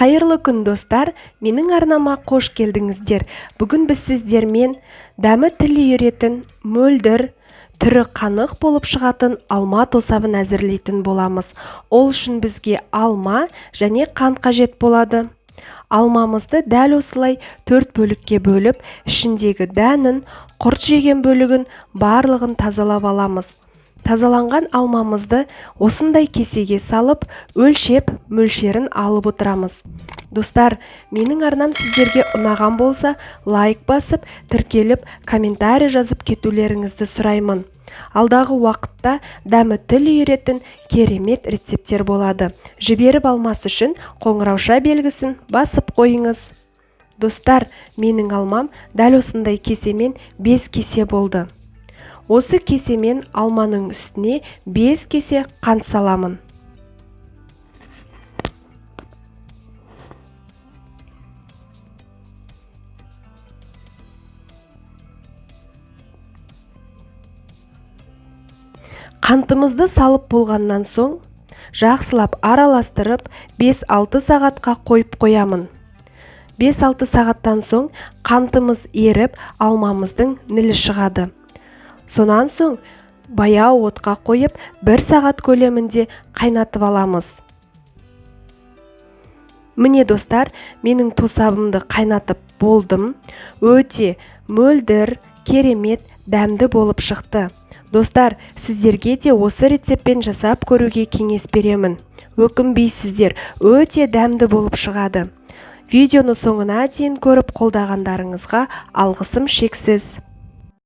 Қайырлы күн, достар! Менің арнама қош келдіңіздер. Бүгін біз сіздермен дәмі тіл үйіретін, мөлдір, түрі қанық болып шығатын алма тосабын әзірлейтін боламыз. Ол үшін бізге алма және қант қажет болады. Алмамызды дәл осылай 4 бөлікке бөліп, ішіндегі дәнін, құрт жеген бөлігін барлығын тазалап аламыз. Тазаланған алмамызды осындай кесеге салып, өлшеп, мөлшерін алып отырамыз. Достар, менің арнам сіздерге ұнаған болса, лайк басып, тіркеліп, комментарий жазып кетулеріңізді сұраймын. Алдағы уақытта дәмі тіл үйіретін керемет рецепттер болады. Жіберіп алмас үшін қоңырауша белгісін басып қойыңыз. Достар, менің алмам дәл осындай кесемен 5 кесе болды. Осы кесемен алманың үстіне 5 кесе қант саламын. Қантымызды салып болғаннан соң, жақсылап араластырып, 5-6 сағатқа қойып қоямын. 5-6 сағаттан соң қантымыз еріп, алмамыздың нілі шығады. Сонан соң баяу отқа қойып, 1 сағат көлемінде қайнатып аламыз. Міне, достар, менің тосабымды қайнатып болдым. Өте мөлдір, керемет, дәмді болып шықты. Достар, сіздерге де осы рецептпен жасап көруге кеңес беремін. Өкінбейсіздер, өте дәмді болып шығады. Видеоны соңына дейін көріп қолдағандарыңызға алғысым шексіз.